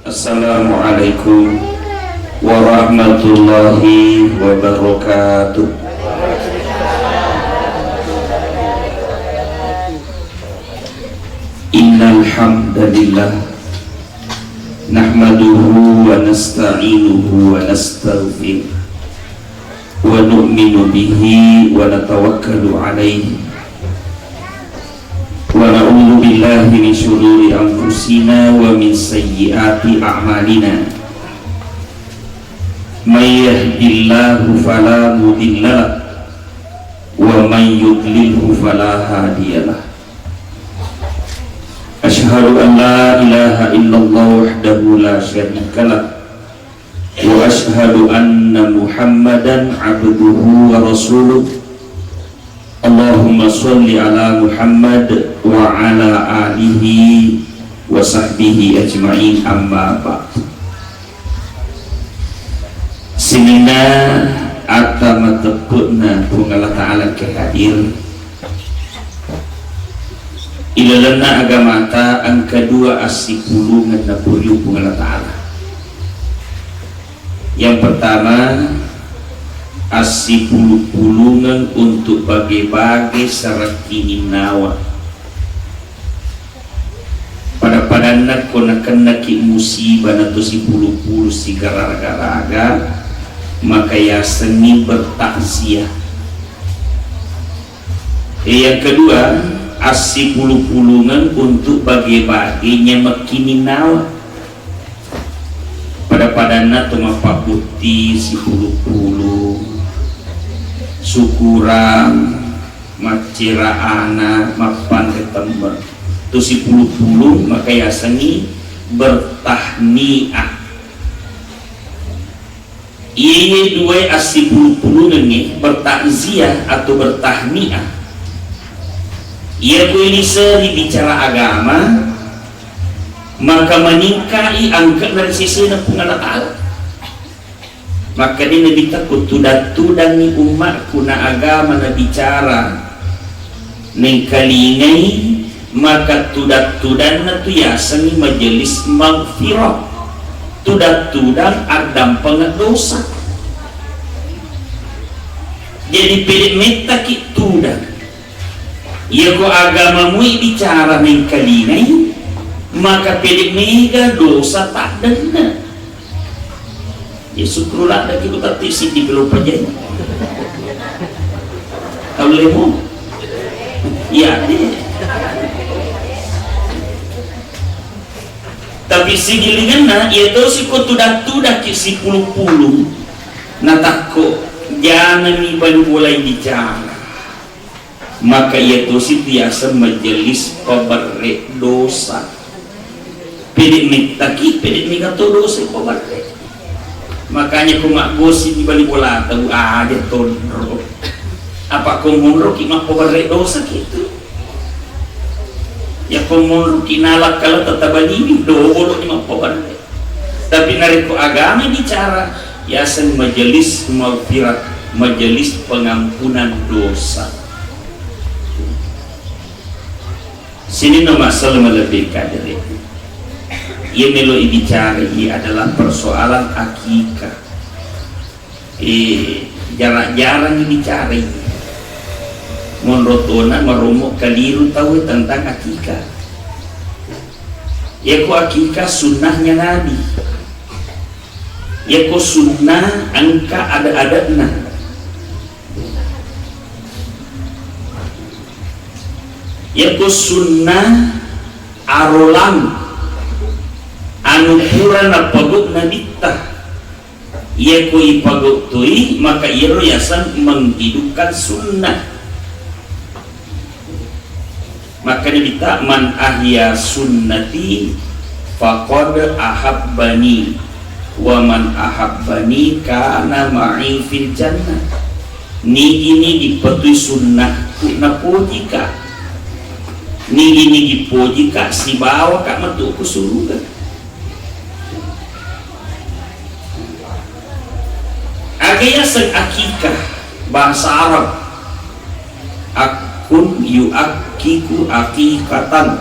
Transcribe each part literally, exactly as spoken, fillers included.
Assalamualaikum warahmatullahi wabarakatuh. Innal hamdalillah, nahmaduhu wa nasta'inuhu wa nastaghfiruh, wa nu'minu bihi wa natawakkalu alaihi, wa na'udzu billahi min syururi anfusina wa min sayyiati a'malina. May yahdillahu fala mudhillalah, wa may yudlilhu fala hadiyalah. Asyhadu an la ilaha illallah wahdahu la syarikalah, wa asyhadu anna Muhammadan abduhu wa rasuluh. Allahumma shalli ala Muhammad wa ala alihi wa sahbihi ajma'in, amma ba'd. Sininna atta mateppe'na Puang Allah Ta'ala engka hadir. Ilalenna agamata engka dua assipulungeng napuriu Puang Allah Ta'ala. Yang pertama, assipulu-pulungeng untuk bage-bage sarakininnawa. Pada-padanna ko nakennaki musibah na to sipulu-pulu sigaraga-raga, maka yasengngi bertakziah. Eh, yang kedua, assipulu-pulungeng untuk bage-bage nyamekkininnawa. Pada-padanna to mappabbutti sipulu-pulu, sukurang, maccera ana, mappanre temme. Tu sipulu-pulu maka yasengngi bertahniah. Iye-iye duwae assipulu-pulungengnge bertakziah atau bertahniah. Iya ko iliseri bicara agama, maka maningkai angke'na ri sesena Puang Allah Ta'ala. Makkedai Nabitta, ko tudang-tudangngi ummakku na agama nabicara, nengkalingai, maka tudang-tudanna tu yasengngi majelis maghfirah, tudang-tudang addampengeng dosa. Jadi pede mettaki tudang. Iyako agamamu bicara mengkalingai, maka pede mega dosa taddenna. Ya syukur ladde ki butatti siddi pelo pajai. Tau lemo. Iya, deh. Tapi sigilingenna, iya tosi ko tudang-tudang ki sipulu-pulu, natakko janganni bali bolai bicara. Maka iya tosi biasa majelis paberre dosa. Pede mettaki, pede mega to dosa paberre. Makanya ko maggosi di bali bola tau aja tonro. Apa ko monro ki mappaberre dosa kitu. Ya ko monro ki nalak kala tata baliwi do bolo ni mappaberre. Tapi narekko agama bicara, yaseng majelis maghfirah, majelis pengampunan dosa. Sininna masalah malebbi kadere. Iya melo ibicarai adalah persoalan akikah. Eh, jarang-jarang dibicarai. Monro tona marommo kaliru tau tentang akikah. Yako akikah sunnahnya Nabi. Yako sunnah engka ada-adana. Yako sunnah arolang anu pura napagau Nabitta. Iyako ipagau toi, maka iyaro yaseng menghidupkan sunnah. Maka Nabitta, "Man ahya sunnati faqad ahabbani, wa man ahabbani kana ma'i fil jannah." Nigi-nigi patui sunnahku napojika, nigi-nigi pojika sibawaka matu ku suruga. Aga yaseng akikah bahasa Arab? Akkun yu'akkiku akikatan.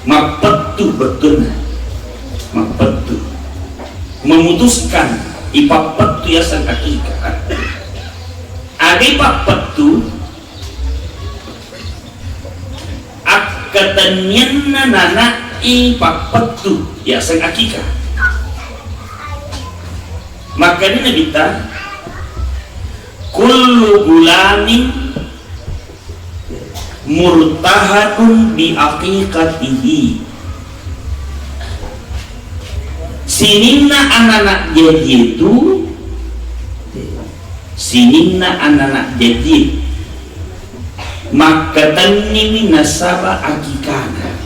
Mappettu bettuanna. Mappettu. Memutuskan, ipappettu yaseng akikah. Aga ipappettu, akkatennianna nanae pappettu yaseng akikah. Makkedani Nabitta, kullu gulamin murtahanun bi aqiqatihi. Sininna anana' jajie tu, sininna anana' jajie makkatenniwi nasaba akikana.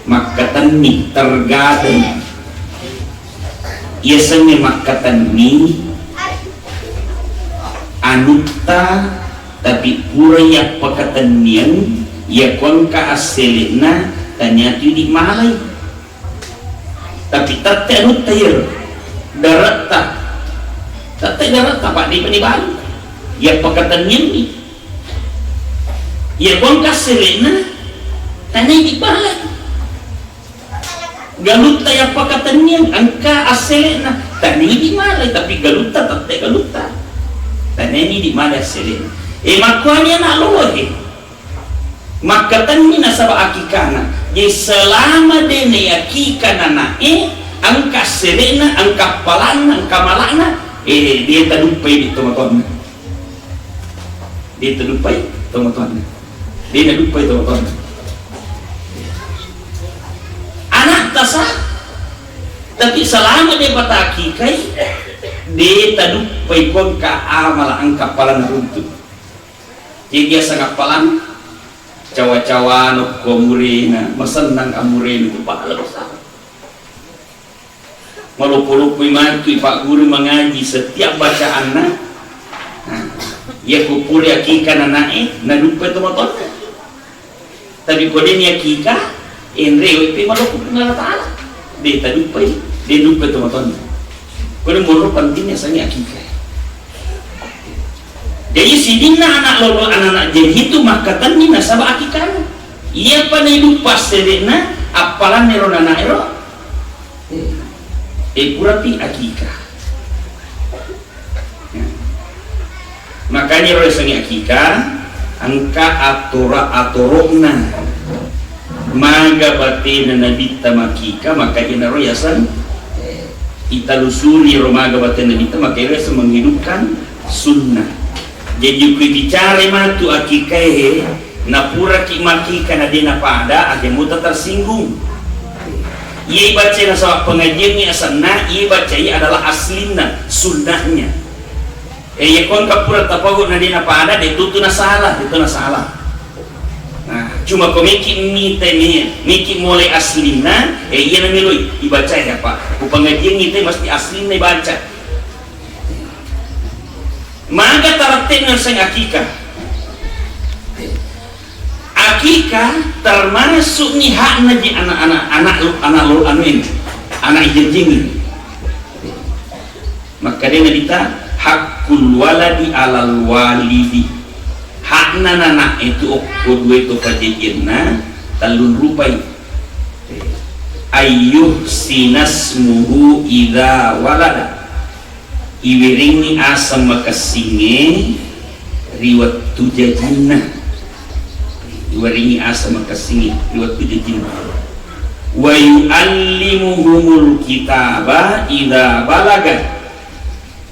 Makkatenni, tergadai. Yasengnge makkatenni, anutta, tapi pura yappakatenniang, yakko engka assele'na, taniatu idi malai. Tapi tette anutta iyaro, daretta. Tette daretta, Pak, de'pa nibalu. Yappakatennianni. Yakko engka assele'na, taniatu idi malai. Galutta yappakatenniang, engka assele'na, taniatu idi malai, tapi galutta tette galutta. Taniatu idi malai assele'na. E, makkuani ana' loloe. Makkatenni nasaba akikana. Jadi selama de' nayakika nanae, engka assele'na, engka appalanna, engka mala'na, e, de' taduppai idi tomatoanna. De' taduppai tomatoanna. De' naduppai tomatoanna. Ana'ta sa, tapi selama de'pa takikai, de' taduppai ko engka amala, engka appalanna runtu. Jadi biasa ngappalang, cawa-cawa nokko amurena, masennang amurena, ku pahala besar. Maloppo-loppoi matu ipagguru mangaji setiap bacaanna. Nah, iya ko pura akika nanae, naduppai tomatoanna. Tapi ko de' ni akika, enrewe pe maloppo Puang Allah Taala. De' taduppai, de' duppai tomatoanna. Ko de' monro pentingna sangi akika. Jadi sininna ana' lolo, anana' jaji tu makkatenni nasaba akikana. Iyapa naiduppa assele'na, appalanna ero nanae ro. Eh, purapi akikah. Makanya ro yasengnge akikah, engka atora-, atoro'na. Maga batena nabitta makikah, maka iyanaro yaseng, eh, italusuri ro maga batena nabitta, maka iyaro yaseng menghidupkan sunnah. Jaji ku bicara matu akikae, napuraki makika na de' napada, aja muta tersinggung. Iya ibacai nasaba pengajiangngi asenna, iya ibacai adalah aslinna, sunnahnya. Eh, iya ko engka pura tapagu na de' napada, de' tutu nasalah, de' tu nasalah. Nah, cuma ko meki mita mi, meki mulai aslinna, eh, iya namiloi ibacai apa? Ku pengajiangngi te mesti aslinna ibaca. Maga tarattenna seng akikah. Akikah termasuk ni hakna ji anak-anak, anak lu, anak lu anu ini, anak ijajing ini. Makkeda Nabitta, haqqul waladi alal walidi. Hakna nana itu okko dua itu pajajianna tellun rupai. Ayyuh sinasmuhu idza walada. Iwerengngi aseng makessingnge ri wettu jajinna. Iwerengngi aseng makessingnge ri wettu jajinna. Wa yu'allimuhumul kitaba idza balaga.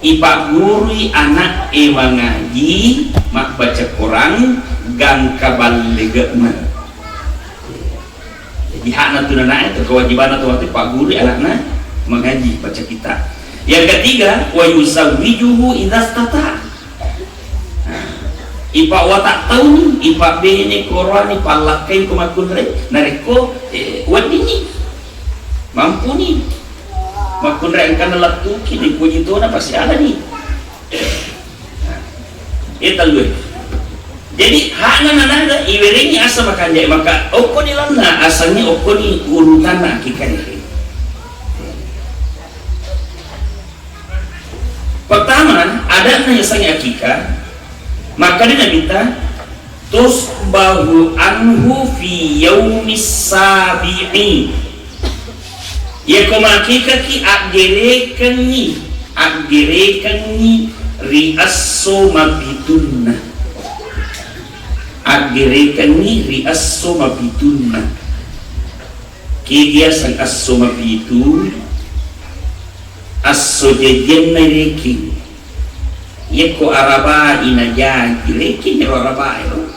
Ipaggurui ana'e mangaji mabbaca Quran gangka ballege'na. Jadi hakna tu nanae tu kewajibanna tu waktu paggurui anakna mangaji baca kitab. Yang ketiga, wa yuzawwijuhu idza istata. Nah, ipawatattauni, ipabbene koroani, pallakkai ko makkunrai, narekko, eh, weddingngi, mampuni. Makkunrai engkana lettuki, dipuji tona pasti alani. Nah, iya tellue. Jadi, hakna nanaga iwerengngi asa makanjai, maka okko ni lanna asangnge okko ni urutanna akikah. Pertama, adatna yasengnge akikah, makkeda Nabitta, Tusbahu anhu fi yaumis sabi'i. Yako makikaki aggerekengngi, aggerekengngi ri esso mapitunna. Aggerekengngi ri esso mapitunna. Kegi aseng esso mapitu, esso jajianna rekeng. Yekko arabai najaji, rekeng ero arabai ro.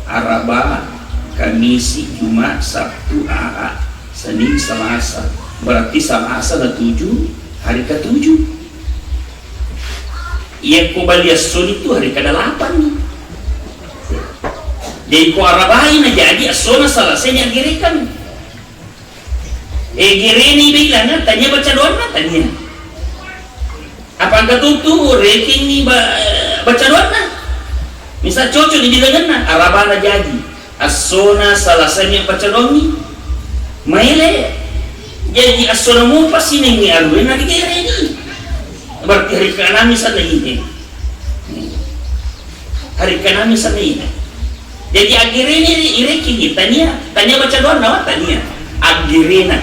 Araba, Kamisi, Juma, Sabtu, Aha, Senin, Selasa. Berarti Selasa natuju hari ketujuh. Yekko bali essoni tu hari kedelapan. Jadi ko arabai najaji essona Selasa ni aggerekeng. Egereni beilana, tania baca doanna, tania. Apa engka tutu rekengngi ba-, baca doanna? Misal cocok di bilangenna, arabana jaji. Assona Salasani baca doangngi. Maele. Jaji assona mupa sinengngi arue na digereni. Berarti hari keenam misalna ini. Hari keenam misalna ini. Jadi aggereni ri-, irekeng, tania, tania baca doanna wa, tania. Aggerena.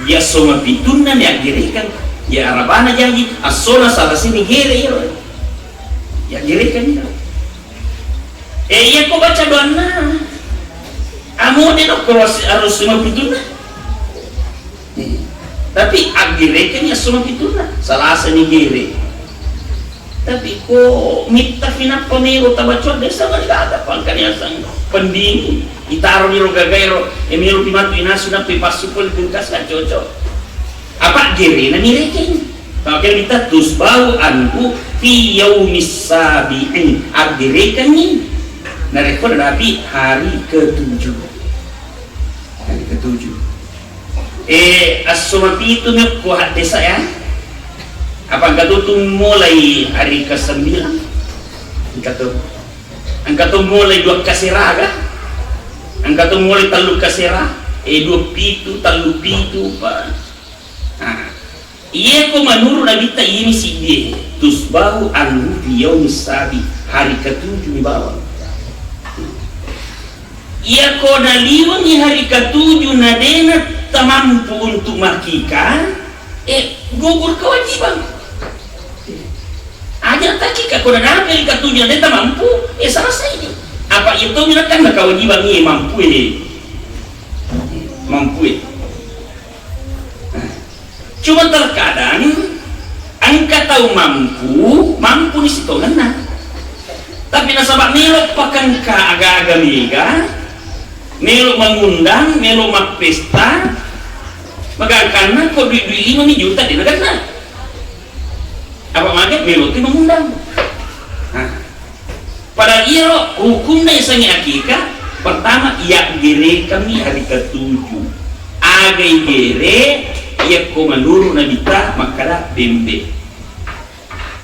Ya esso mapitunna ni aggerekeng. Ya arabana jaji, assona Salasani gere iyaro. Ya aggerekeng iyaro. Eh, iya ko baca doanna. Amo de no ko harus, harus mapitunna. Tapi aggerekeng esso mapitunna, Salasani gere. Tapi ko mitta finappa melo tabacoa desa mani gaga pangkani asang pendini. Itaro niro gagaero, e melo pi matu inasu nappi passu pole kulkas kan cocok. Apa gerena ni rekeng? Makanya kita tusbahu anhu fi yaumis sabi'i. Aggerekengngi. Narekko nadapi hari ketujuh. Hari ketujuh. Eh, esso mapitu mekko haddesa ya. Apa engka tu mulai hari kesembilan? Engka tu. Engka tu mulai dua kasera ga? Engka tu mulai tellu kasera? Eh, dua pitu, tellu pitu, pa. Nah, Iyako menurut Nabitta ini siddie, tusbahu anhu fi yaumis sabi, hari ketujuh ni bawang. Iyako naliwengi hari ketujuh na dena tamampu untuk makika, eh, gugur kewajiban. Aja takika ko nadapi hari ketujuh na dena tamampu, eh, selesai ni. Apa itu bilang kan kewajiban ini mampu ini. Mampu ini. Cuma terkadang engka tau mampu, mampu ni sitongenna. Tapi nasaba melo pakengka aga-aga mega, melo mengundang, melo mappesta, magangkanna ko dui-dui lima mi juta de naganna. Apa mage melo tu mengundang. Nah. Padahal iyaro hukumna yasengnge akika, pertama, iyaggerekengngi hari ketujuh. Aga igere, iyakko menurut Nabitta makkada bembe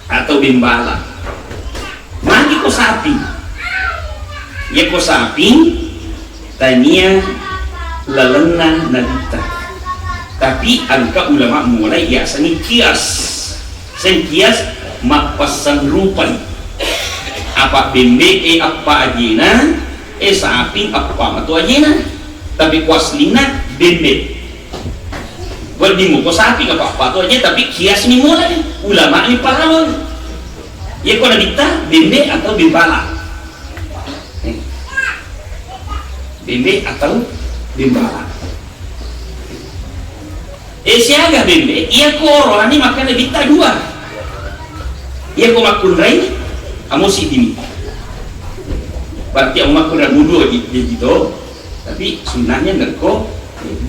atau bembala. Magi ko sapi? Iyakko sapi, tania lalenna Nabitta. Tapi engka ulama mulai yasengngi kias. Seng kias mappassang rupai. Apa bembe e appa ajena, e sapi appa matu ajena. Tapi ko aslinna bembe. Wedding muko sapi apa appa tu ajena, tapi kias ni mulai. Ulama ni pahalon. Iyakko Nabitta bembe atau bembala? Eh. Bembe atau bembala. Eh, siaga bembe, iyako oroane makkeda Nabitta dua. Iyako makkunrai, amo siddimi. Berarti amo makkunrai mudu ji, jadi to. Tapi sunnahnya nerko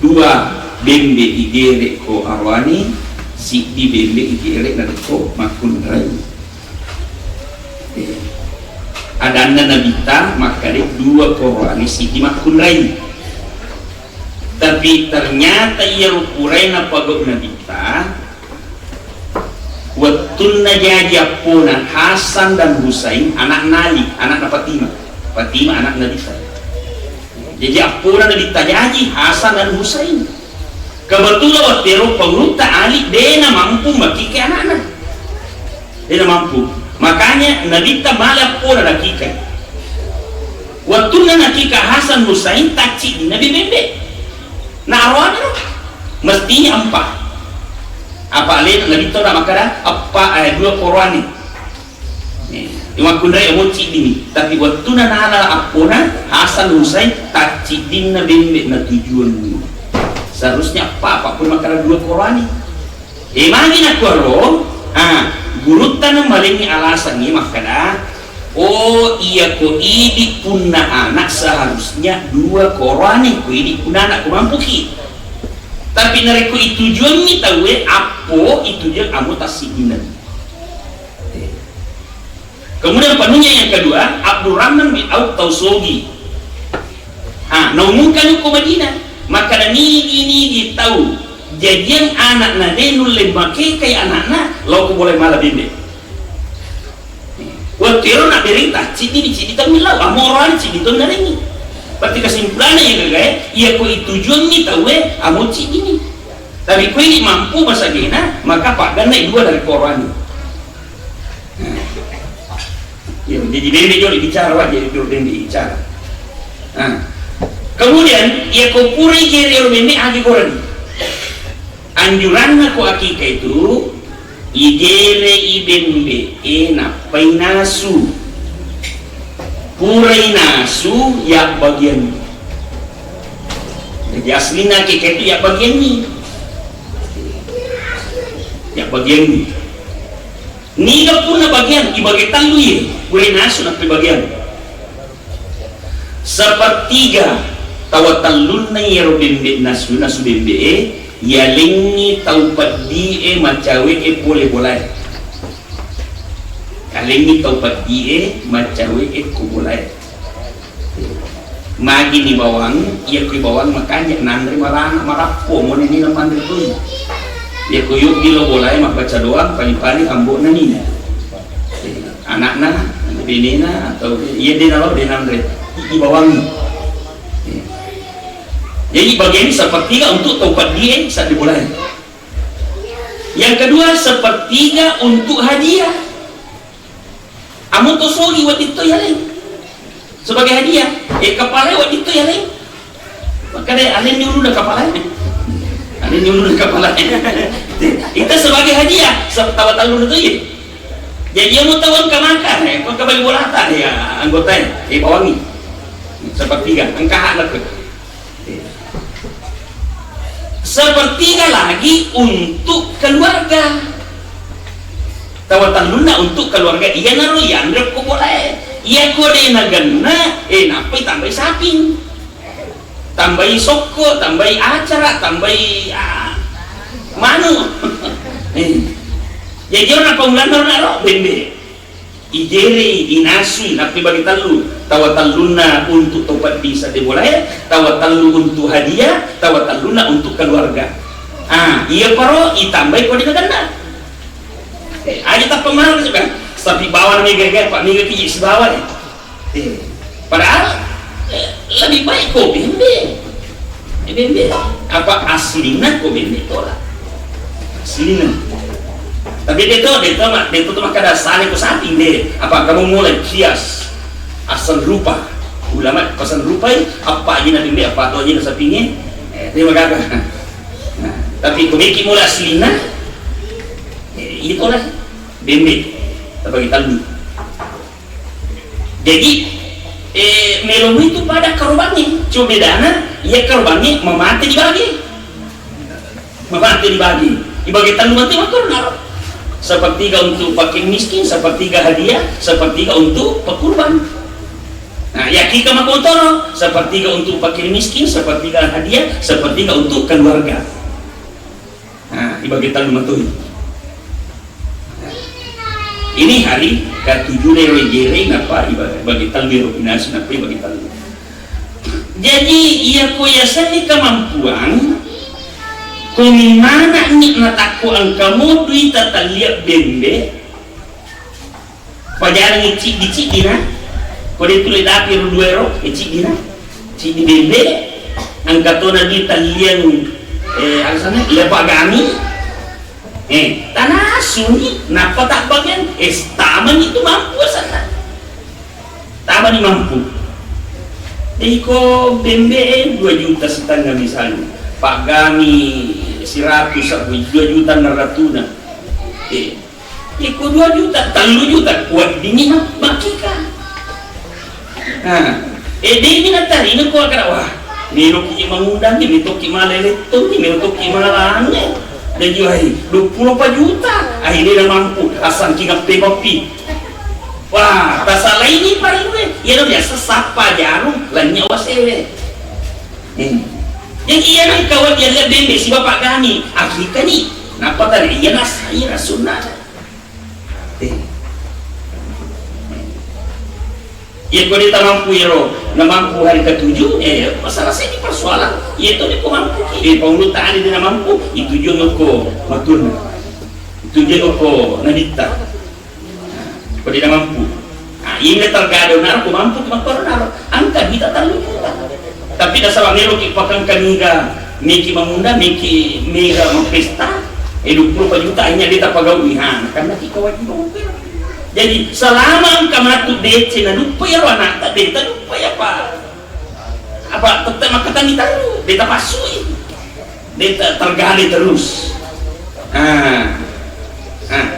dua bembe igere ko oroane, siddi bembe igere nerko makkunrai. Adanna Nabitta makkeda dua ko oroane siddi makkunrai. Tapi ternyata iyaro purae napagau Nabitta, wettunna jaji appona Hasan dan Husain, anakna Ali, anakna Fatimah. Fatimah anak Nabitta. Jaji appona Nabitta jaji Hasan dan Husain. Kebetulan wettu ero pangulutta Ali de namampu makike anakna. De namampu. Makanya Nabitta mala appona nakike. Wettunna nakika Hasan Husain, tacciddinna bembe. Na aroane ro. Mestinya empat. Apa alena Nabi to na makkada, eppa, eh, dua koroane. Eh, makkunrai amo ciddini. Tapi wettunna nala appona Hasan Husain, tacciddinna bembe na tujuanni. Seharusnya eppa, apa pun makkada dua koroane. Eh, magi nakkuaro, ah, gurutta na malengngi alasangngi makkada, "Oh, iyako idi punna anak seharusnya dua koroane, ko idi punna anak ko mampuki." Tapi narekko itujuangngi tauwe, appo itujuang amo tassiddinna. Eh. Kemudian penunjuk yang kedua, Abdurrahman bin Auf tau Sogi. Ha, naumumkan ko Madinah, makkada nigi-nigi tau jajiang anakna de nulle makekai anakna, lao ko bolai mala bembe. Wettu ero nabbereng tacciddini, ciddi tammillau, amoroani ciddi to narengi. Berarti kesimpulanna iya gagae, iya ko itujuanni tauwe, amo ciddini. Tapi ko ini mampu masagena, maka paggannai dua dari koroani. Iya, jadi bembe jolo bicara, Pak, jadi jolo bembe bicara. Nah, kemudian, iya ko purai jere ero bembe, agi korani. Anjuranna ko akika itu, ijere i bembe, eh, nappai nasu. Purai nasu, ya bagian. Jadi aslinya akika itu ya bagian ni. Ya bagian ni. Niga punna bagian, ibage tallu iye, pura nasu nappai bagian. Sepertiga, tawa tallunna iyaro bembe nasu, nasu bembe e, yalengngi tau peddi e, macawe e, pole bolae. Yalengngi tau peddi e, macawe e, ko bolae. Magi ni bawang, iya kui bawang makanja nanre marana marappo, mone ni manre tui. Iya kui yuk di lo bolae mabbaca doang, pali-pali ambo na nina. Anakna, benena, atau iya de nalo de nanre, di bawang. Jadi bagian sepertiga untuk tau peddi e, sadde bolae. Yang kedua, sepertiga untuk hadiah. Amo to soli wedding to yaleng sebagai hadiah. Eh, kepala wedding to yaleng. Makkada alenni ulunna kepala. Alenni ulunna kepala. Itu sebagai hadiah, se-, tawa tallu to ye. Jadi yang mau tahu angka makan, eh, kau kembali bolata ya anggota, eh, bawangi. Sepertiga, angka hak nak. Sepertiga lagi untuk keluarga. Tawa tallunna untuk keluarga, iyanaro yanre ko bolae. Iya ko de nagenna, eh, nappai tambai saping. Tambai sokko, tambai acara, tambai, ah, manu. Eh. Jadi orang pamulanna ro bembe. Ijerei, inasui, nappi bagi tellu. Tawa tellunna untuk tau peddi sedde bolae, tawa tellu untuk hadiah, tawa tellunna untuk keluarga. Ah, iya paro itambai ko de nagenna. Eh, aja tappa mala juga. Tapi bawa na mega-mega, Pak, mega kiji sibawa, eh. Eh, padahal, eh, lebih baik ko bembe. Eh, bembe. Apa aslinya ko bembe tola? Aslinya. Tapi de to, de to, ma-, de to, to makkada sale ko saping de. Apa kamu mulai kias? Asal rupa. Ulama pasang rupai, apa aja na bembe, apa to aja na sapinge. Eh, terima kasih. Nah, tapi ko meki mulai aslinya, eh, iya tola. Bembe. Tabagi tellu. Jadi, eh, melomu itu pada karobangnge. Cuma bedana, iya karobangnge mamate dibagi. Mamate dibagi. Dibagi tellu mate makkoro naro. Sepertiga untuk fakir miskin, sepertiga hadiah, sepertiga untuk pekurban. Nah, yakika makkotoro, sepertiga untuk fakir miskin, sepertiga hadiah, sepertiga untuk keluarga. Nah, ibagi tellu matoi. Nah, ini hari ketujuh ero ijere, napa ibagi, ibagi tellu ero pinasu, napa ibagi tellu. Jadi, iya ko yasenni kemampuan, ko mimana ni natakko engka modui tatallia bembe, Pajarangngi ciddi-ciddina, ko de tuli dapi ro dua ero, eh, ciddina, ciddi bembe, engka tona di talliang, eh, asanna, iya pagami, eh, tanasuni, nappa tabbangang, eh, tamani tu mampu asanna. Tamani mampu. Iko bembe e dua juta setengah misalnya, paggami seratus sabbu, dua juta enam ratus na. Eh, iko dua juta, tellu juta, kuat dingin mak-, makika. Nah, eh, demi natarina ko kada, wah, melo ki mangundang ni, melo ki malele tong ni, melo ki malange. Dan jiwa hai, dua puluh empat juta, akhirnya mampu, asal ki ngappe kopi. Wah, tasalaini pariwe. Iyaro biasa sappa jarum, lanya wasewe. Hmm. Yang iya nang kawan dia lihat bembe si bapak kami, akikani. Napa tadi iya nasai rasulna. Eh. Iya ko dia tak mampu iro, na mampu hari ketujuh, eh, masalah saya ini persoalan. Iya itu dia ko mampu. Eh, Paulus tadi dia mampu, itu juga ko matun. Itu juga ko nadita. Ko de' namampu. Nah, inna tergado naro ko mampu, ko makkoro naro. Engka kita tellu juta. Tapi nasaba' melo ki pakengka mega, meki mamunda, meki mega mappesta, eh, dua puluh juta hanya de' tapagaui. Ha, karena ki kewajiban. Jadi, selama engka matu D C naduppa iyaro anakta, de' taduppa iya, Pak. Apa tetap makkatanni taru, de' tapassui. De' ta-, tergade terus. Ah. Ah.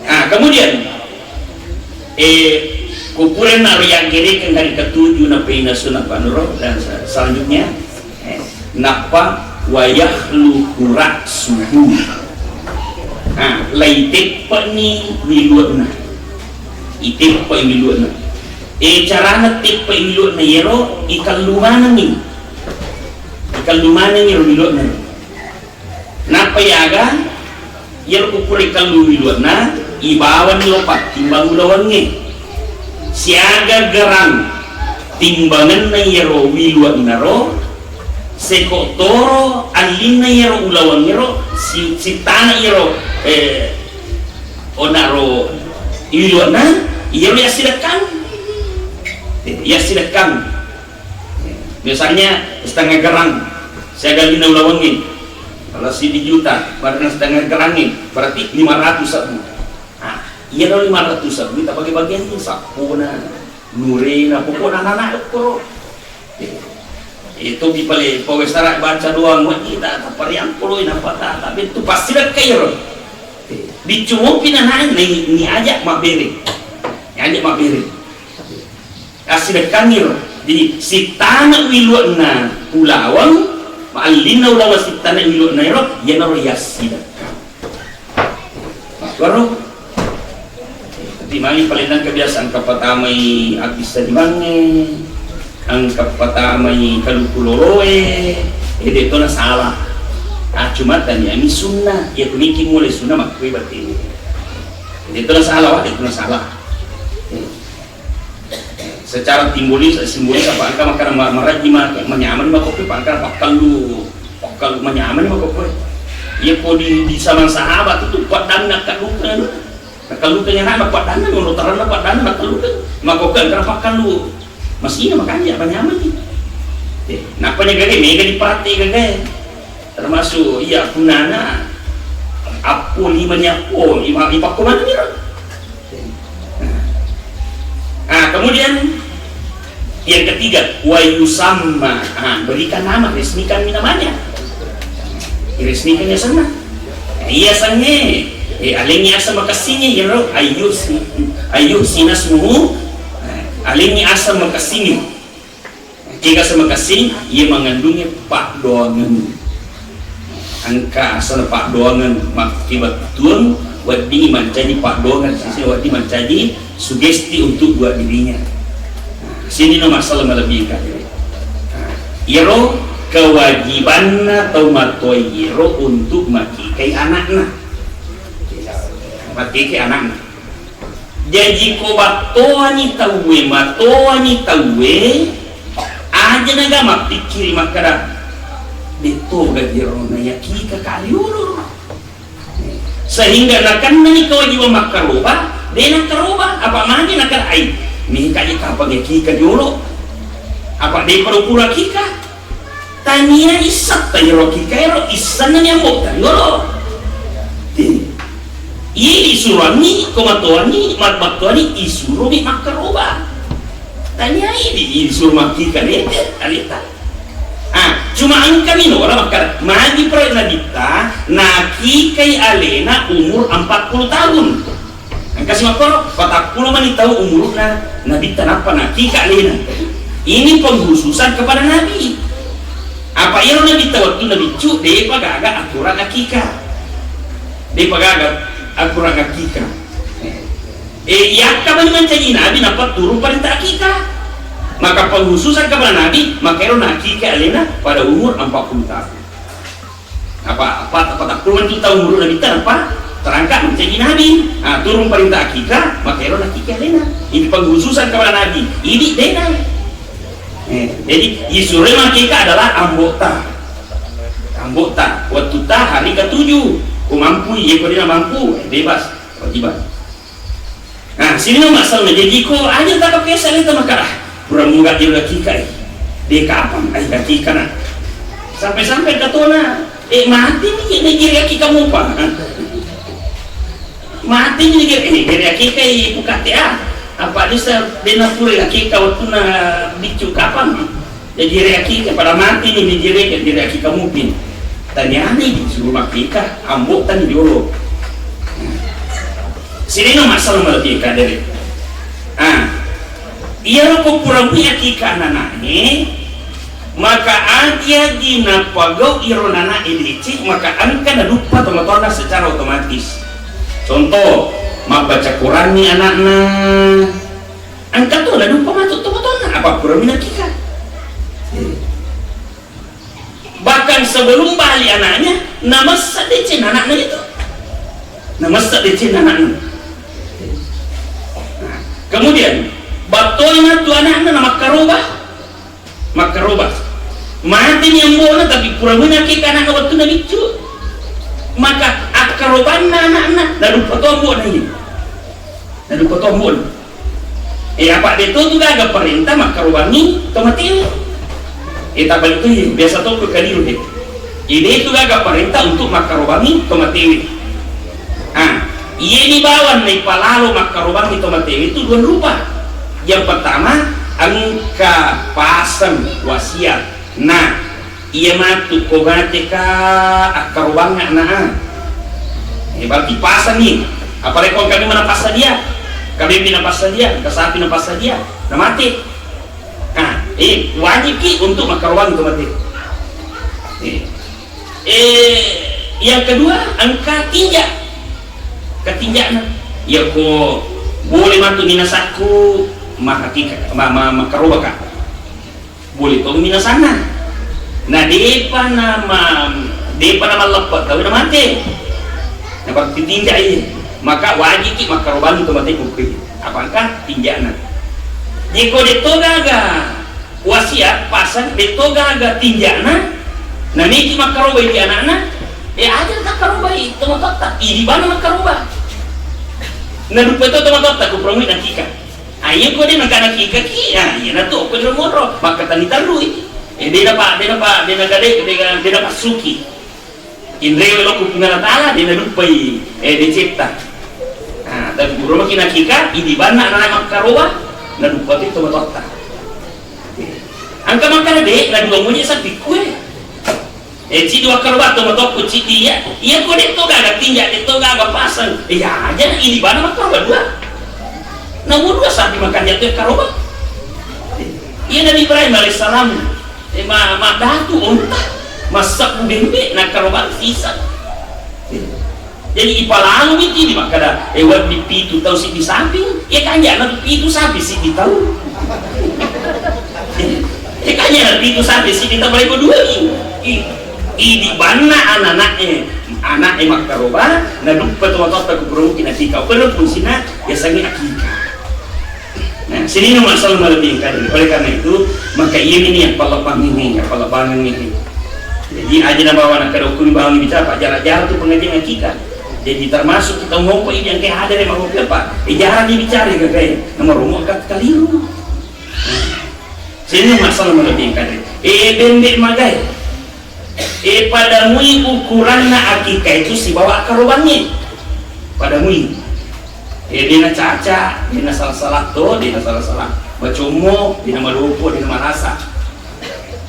Nah, kemudian, eh, kupurenna rianggerekeng hari ketujuh, nappa inasuna Pak Nuro dan se-, selanjutnya, eh, nappa wayahluku ra'suhu. Nah, laiteppe'ni wilue'na. Iteppe'i wilue'na. Eh, carana teppe'i wilue'na yero ikellu manengngi. Ikellu manengngi ro wilue'na. Nappa yaga, iyaro ko pura ikellu wilue'na, ibawanni lo pattimbang ulawengnge. Siaga gerang timbangenna iyaro wilue'na ro, seko toro allinna iyaro ulawengngero, si-, sittana iyaro, eh, onaro wilue'na, iyaro yassidekkang. Eh, yassidekkang. Misalnya setengah gerang, siaga allinna ulawengnge, kalau siddi juta, barang setengah gerangnge, berarti lima ratus ribu. Nah, iyaro lima ratus ribu, kita bagi-bagian ini, sappona, nurena, pokokna anak-anak koro. Itu di pale, pawesara baca doang, wajib tak, tak pariang polo, napa tak, tapi itu pasti dah kayak. Dicumopi nanae, ni, ni ajak mabbere. Ni ajak mabbere. Assidekkangngi ro. Jadi, sittana wiluanna ulaweng, maallinna ulaweng sittana wiluanna ero, iyanaro yassidekkang. Makkoro, tapi magi paling engka biasa engka patamai abbissa limangnge, engka patamai kaluku loloe, e, de' to nasala. Ah, cuma taniami sunna, iya kuniki mulai sunna makkue batene. De' to nasala, wa, de' to nasala. Secara simbolis, simbolis apa engka makkeda ma-, marajji ma-, manyameng makoppe, pa engka pakkallu, pakkallu manyameng makoppe. Iya ko di, di zaman sahabat itu paddanna kaluku. Nakkallukengngi ana'na paddanna, nono taranna paddanna nakkallukengngi. Makkokko engkana pakkallu. Masina makanja apa nyamani. Eh, nappa nyagaga mega dipate gagae. Termasuk iya punnana appo lima ni appo, ima-, ipakko manenni ro. Ah, kemudian yang ketiga, wa yusamma. Ah, berikan nama, resmikan namanya. Iresmikan yasenna. Iya sangnge, eh, alengngi aseng makessingnge, iyaro, ayyuh si-, ayyuhsina ismuhu, eh, alengngi aseng makessingnge. Kega aseng makessing, iya mangandungnge paddoangeng. Engka aseng paddoangeng makkibettuang, weddingngi mancaji paddoangeng, sisi wedding mancaji sugesti untuk buat dirinya. Nah, sini no masalah malebbi engka. Nah, iyaro kewajibanna tau matoa iyaro untuk makikai anakna. Makikai anakna. Jaji ko battoani tauwe, matoani tauwe, aja naga mappikkiri makkeda, "De' to gaji ro na yakika kali ulu." Sehingga nakennani kewajiban makkaroba, de' nakkaroba, apa magi nakkeda, "Ai, meka je kapang yakika jolo." Apa de' pada pura kika. Tania issetta iyaro kika ero, issenna ni ambo'ta riolo. Ti. Iye isuroanni, ko matoani, mat-, mattoani isuromi makkaroba. Taniai di, disuruh makkika nete aleta. Ah, cuma engka mi nola makkada, magi pura Nabitta nakikai alena umur empat puluh tahun. Engka si makkoro, patappulo mani tau umurna Nabitta nappa nakika alena. Ini pengkhususan kepada Nabi. Apa iyaro Nabitta wettunna biccu, depa gaga aturan akika. Depa gaga aturan akika. Eh, iyakka mani mancaji nabi nappa turun parenta akika. Maka pengkhususan kepada nabi, maka ero nakika alena pada umur empat puluh tahun. Apa, apa, apa takkulu mantu tau umurna Nabitta nappa terangkat mancaji nabi. Ah, turun parenta akika, maka ero nakika alena. Ini pengkhususan kepada nabi. Ini dena. Eh, jadi isuroi makkika adalah ambo'ta. Ambo'ta, wettutta hari ketujuh. Ko mampui, ye ko dena mampu, eh, bebas, kewajiban. Nah, sininna masalah jadi ko aja tak pakai saya itu maka ah, pura muga dia lagi kai. Dia kapan ai lagi kana. Sampai-sampai katona, eh, mati nih, ini jadi lagi kamu apa? Mati ni gere, eh, gere akika i pukate ah. Apa disa dena pura akika wettuna biccu kapang. Jadi gere akika pada mati ni, jadi gere, gere akika mupin. Taniani disuruh akika, ambo'ta ni jolo. Sidena masalah malebbi kadere. Ah. Iyaro ko pura mui akika anana'e, maka agi-agi napagau iro nana'e deceng, maka engka naduppa tomatoanna secara otomatis. Contoh, mabbaca Quranni ana'na, engka to naduppa matu tomatoanna, apa pura mui nakika. Bahkan sebelum balik anaknya, namessa deceng anaknya itu. Namessa deceng anaknya. Nah, kemudian, battoi matu anaknya namakkaroba. Makkaroba. Mati ni ambo'na, tapi pura mui nakika anakna wettuna biccu. Maka akkarobanna anakna, naduppa to ambo'na ini. Naduppa to ambo'na. Eh, apa de to tu gaga parenta makkarobangi to matewe. Eh, tabalik tu, biasa to ko kaliru de. Eh, de tu gaga parenta untuk makkarobangi to matewe. Ah, iye ni bawang naipalalo makkarobangi to matewe itu dua rupa. Yang pertama, engka paseng wasiat. Nah, iya matu ko mateka akkarobangnga na. Eh, berarti paseng ni. Apalagi ko engka memang napassadia, engka bembe napassadia, engka sapi napassadia, na mate. Nah, eh, wajib ki untuk makkarobangi to mate. Eh. Eh, yang kedua, engka tinja. Engka tinjana. Iya ko boleh matu minasakku, mahakika, ma-, ma-, makkarobaka. Boleh to minasanna. Na depa nama, depa namalleppe tau na mate. Na berarti tinja i. Maka wajib ki makkarobangi to mate kukkui. Apa engka tinjana. Jeko de to gaga wasiat pasang de to gaga tinjana, na meki makkarobai di anakna, eh, aja takkarobai tomatoatta, idi bana makkaroba. Na dupa to tomatoatta ku pura mui nakika. Ayo ko de nakana kika ki, ah, iya na to ko de moro, makkatani terrui. Eh, de napa, de napa, de nagade, de, de napassuki. Inrewe lokku Puang Allah Taala, de naduppai, eh, decetta. Nah, tapi pura maki nakika, idi banna na makkaroba, naduppa tu tomatoatta. Engka makkada de, nadua moje sapikku e. Eh, cidi wakkaroba tomatoakku cidi ya. Iya ko de to gaga tinja, de to gaga pasang. Iya aja na idi banna makkaroba dua. Namu dua sapi makan jatuh karoba. Iya Nabi Ibrahim alaihissalam. Eh, ma-, maddatu onta, massebbu bembe, nakkarobang sisa. Jadi, ipalalu miti di makkada, eh, wedding pitu tau siddi sapi, ya kanjana tu pitu sapi siddi tau. Ya kanjana pitu sapi siddi tau, balai dua ni. I-, idi banna anak-anak, eh, anak, eh, makkaroba, naduppa tomatoatta ku pura mui nakika. Perlu fungsina, biasanya akika. Nah, sininna masalah malebbi engka. Oleh karena itu, maka iya ini yang palebang ini, yang palebangan ini. Jadi, aja nabawa anak kadokku bawang bicara, Pak, jarang-jarang tu pengajian kita. Jadi, termasuk kita ngopo ini yang kayak ada yang mau apa? Eh, jarang dibicara, ya, kayak nomor rumah kat kaliru. Nah, sininna masalah malebbi engka. Eh, bembe magai. Eh, pada mui ukuranna akika itu sibawa akkarobangnge. Pada mui. Eh, dena caca, dena salah-salah to, dena salah-salah. Macommo, dena malopo, dena marasa.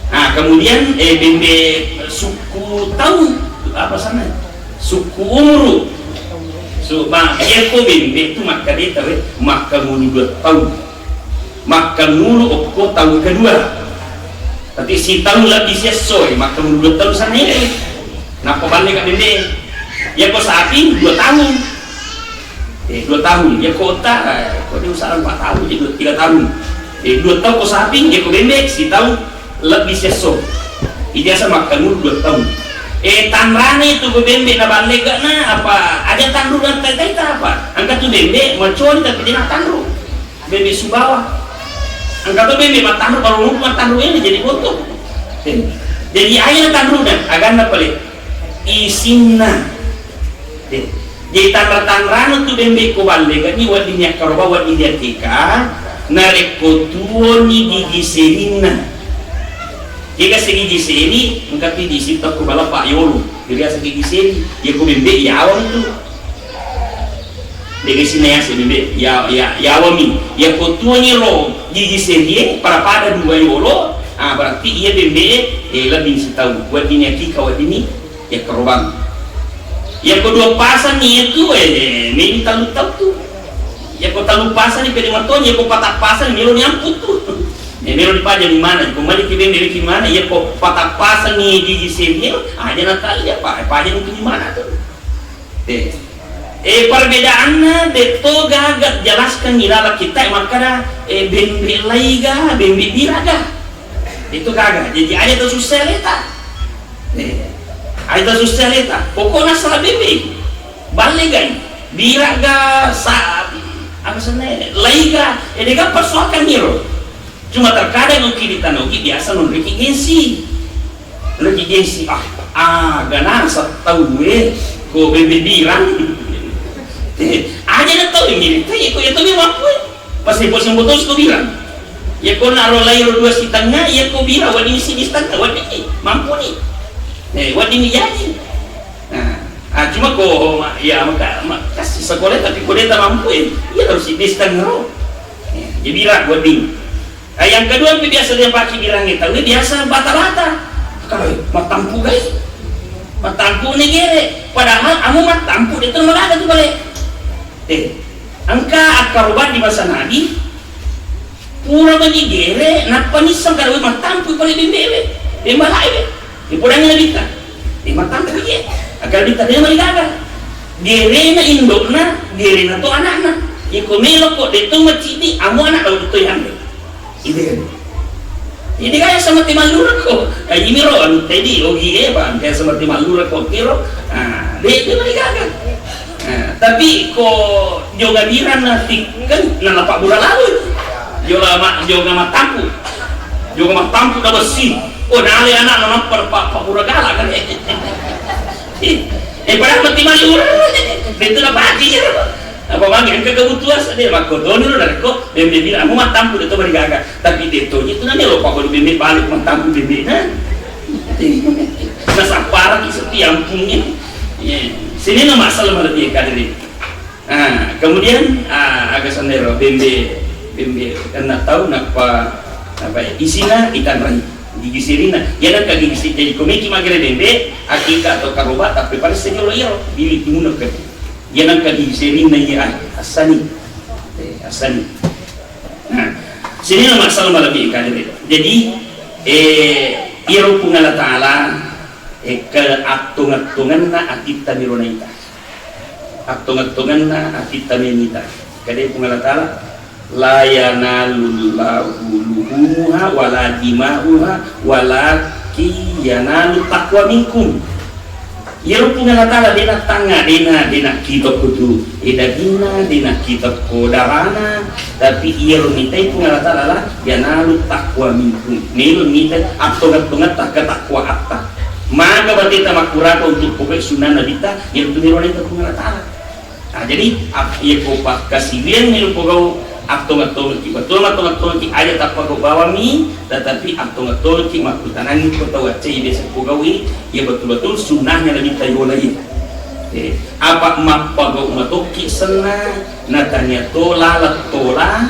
Nah, kemudian, eh, bembe sukku tau, apa sana? Sukku umuru. So, ma, iya ko bembe tu makkeda tau, eh, makkangulu dua tau. Makkangulu okko tau kedua. Tapi sitau lebbi siesso, eh, makkangulu dua tau sana, eh. Nappa balle ka bembe. Iya ko sapi dua tahun. Eh, dua tahun. Iya ko otta, eh, ko dia usaha empat tahun, jadi dua, tiga tahun. Eh, dua tahun ko sapi, iya ko bembe, sitau lebbi siesso. Ijasa makkangulu dua tahun. Eh, tanrane itu ko bembe na balle gak na apa? Aja tanru dan teta apa? Angka tu bembe, maconi tapi dia na tanru. Bembe subawa. Angka tu bembe matanru, kalau lupa matanru ini jadi boto. Eh, jadi aja na tanru dan aganna pale. Isinna. Eh, jadi tanra-tanrana tu bembe ko balle gani wedding yakkaroba, wedding diakika, narekko tuoni gigi serinna. Kega segigi seri, engka tu disi tau ko bala pak yolo. Jadi asa gigi seri, ya ko bembe yawang tu. Dega sina yase bembe, ya, ya, yawami. Ya ko tuoni ro gigi seri, eh, pada-pada dua yolo, ah, berarti iya bembe, eh, lebih sitau. Wedding yakika, wedding ni yakkarobang. Yako dua pasang ni itu, eh, meni talu tau tu. Yako talu pasang ni pede matoni, yako patang pasang ni melo ni ampu tu. Eh, melo ni paja di mana? Ko mani ki bembe ki mana? Yako patang pasang ni gigi seri, aja na tali apa? Paja ni di mana tu? Eh. Eh, perbedaanna detto gaga jelaskan ilala kita makkada, eh, bembe laiga, bembe biraga. Itu gaga. Jadi aja tu susah leta. Eh, aita susse aleta. Pokokna sala bembe. Balle gai. Biraga sa, apa senne? Laiga. Eh, dega persoalkan niro. Cuma terkadang oki di tanoki biasa nonriki gengsi. Nonriki gengsi. Ah, ah, ganasa tau, eh, ko bembe birang. Eh, aja na tau ini. Tanya ko itu memang apa? Pas ibu sembuh terus ko bilang. Ya ko naro lairo dua setengah, ya ko bira wedding siji setengah, wedding ni, mampu ni. Eh, wedding ni jaji. Nah, ah, cuma ko ma, ya maka, ma, kasi sekolah tapi ko deta mampu, eh, iya harus siji setengah ro. Eh, ya bira wedding. Ah, yang kedua, pi biasa dia pakai birang itu, biasa bata-bata. Kalau mattampu gai, mattampu ni gere. Padahal amu mattampu itu malaga tu balik. Eh, engka akkarobang di masa Nabi, pura mani gere, nappa nisseng kada we mattampu pale bembewe, bembe laewe. Ipodangi Nabitta, eh, mattampu iye. Agar Nabitta de maligaga. Gerena indokna, gerena to anakna. Iko melo ko de to macidi, amu anak lo to yang. Ide. Jadi kaya sama ti mallura ko. Kaji miro anu tedi ogi e bang, kaya sama ti mallura ko tiro. Ah, de de maligaga. Ah, tapi ko joga birang na tikken na lapa bura lalu. Joga ma, joga matampu. Joga matampu na besi. Oh, nale anak na nappa, nappa bura galak kan. Eh, padahal mati mallura. Betul apa aja. Apa magi engka kebutuhan sadé makkotoni lo narekko bembe bilang, "Amu mattampu de to marigaga." Tapi de to je tu namelo pakko bembe balik mattampu bembe na. Nasapparaki sepi ampungnge. Iya. Sininna masalah malebbi kadere. Nah, kemudian, ah, aga sennero bembe, bembe kenna tau nappa, nappa isina itanrai. Gigi sirina. Iya nengka gigi si-, jadi komiki magere bembe, akika atau karoba, tapi pada sejolo iyaro, bili timunna ke. Iya nengka gigi serinna iya, ah, assani. Eh, assani. Nah, sini masalah malebbi kadere. Jadi, eh, iyaro Puang Allah Taala, eh, ke attong-attongenna atitta miro naita. Attong-attongenna atitta menita. Kadai Puang Allah Taala, "La yanalullahu luhumuha wala dima'uha walakin yanalu taqwa minkum." Iyaro Puang Allah Taala dena tangnga, dena, dena kitokko tu, eh, daginna, dena kitokko darana, tapi iyaro mitai Puang Allah Taala la yanalu taqwa minkum. Melo mitai attong-attongetta, ketakwaatta. Maga bateta makkuraka untuk pokok sunnah Nabitta, iyaro tu melo naita Puang Allah Taala. Nah, jadi, ap-, iya ko pakkasiwiang mi lo pogau, attong-attongekki, betul attong-attongekki, aja tappa ko bawami, tetapi attong-attongekki makkutanangi ko tau accai biasa pogaui, iya betul-betul sunnahnya Nabitta yolai. Eh, apa mappagau matokki senna, natania to laleng tola,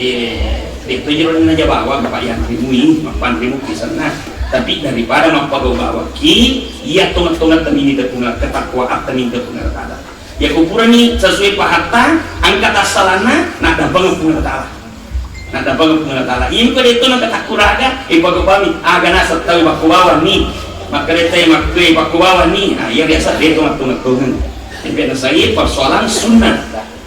eh, De'to jero naja bawang, Pak, yang rimui, mappanremu pisanna. Tapi daripada mappagau bawakki, iya tongeng-tongeng temini tepung, ketakwaan temini tepung Allah Ta'ala. Iya ko purani sesuai pahatta, engka tassalanna, naddampengeng Puang Allah Ta'ala. Naddampengeng Puang Allah Ta'ala. Iya ko de'to nakatakku raga, eh, pagau bami, aga naseng tau bakko bawang ni. Makkeda tau makkue bakko bawang ni. Nah, iya biasa de'to mattongeng-tongeng. Tapi nasai persoalan sunnah.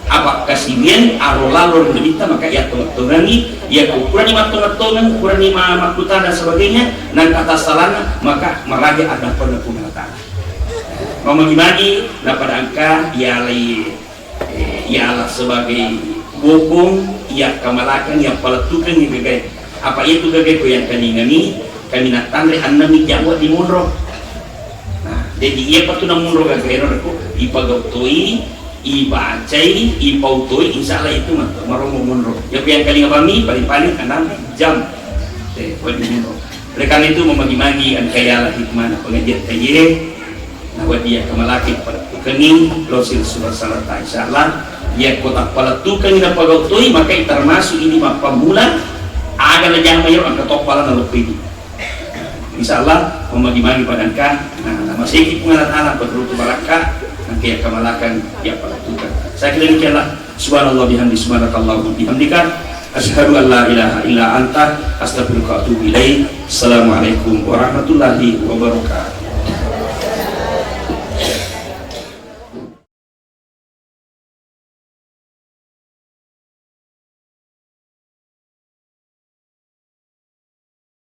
Apa kasiwiang aro lalo ri nabitta, maka iya tongeng-tongengi, iya ko purani mattongeng-tongeng, purani ma-, makkutana dan sebagainya, nang kata salana, maka maraja addampengeng Puang Allah Ta'ala. Mamagi-magi, napada engka ialai, eh, iala sebagai bokong, iya kamalakang, iya palettukeng gagae. Apa itu gagae ko yang kalingani, kami natanre annemi jawa di monro. Nah, jadi iya patu namunro gagae ro ko, ipagau toi, ibacai, ipautoi, insya Allah itu ma-, maromo monro. Iya ko yang kalinga bami, paling-paling enam jam. Eh, wajib monro. Oleh karena itu, memagi-magi engka iala hikmah na pengajian tayye, na wajib iya kamalaki pada tukengi, losil surat salata, insya Allah, iya ko tappalettukeng na pagau toi, maka termasuk ini mappamula, aga najama iro engka toppala na loppo ini. Insya Allah, memagi-magi pada engka, nah, nama seki Puang Allah Ta'ala, betul barakka, engka iya kamalakang, iya palettukeng. Saya kira demikianlah. Subhanallah bihamdi, subhanakallahumma bihamdika. Asyhadu an la ilaha illa anta, astaghfiruka wa atubu ilaik. Assalamualaikum warahmatullahi wabarakatuh.